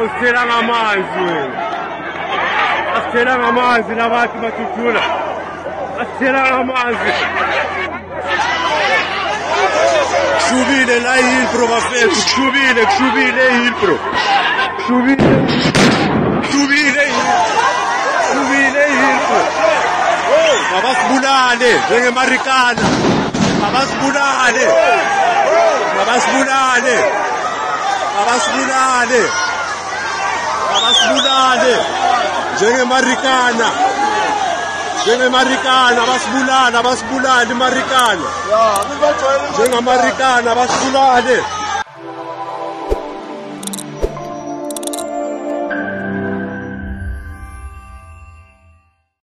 Usithela ngamanzi wena. Asithela ngamanzi labantu bathuthula. Asithela ngamanzi. Kushubile la Hillbrow bafethu, kushubile, kushubile eHillbrow. Kushubile. Kushubile Kushubile eHillbrow. Mabasibulale njengeMarikana. Mabasibulale. Mabasibulale. Mabasibulale. Mabasibulale njengeMarikana. NjengeMarikana basibulala, basibulale iMarikana. NjengaMarikana basibulale.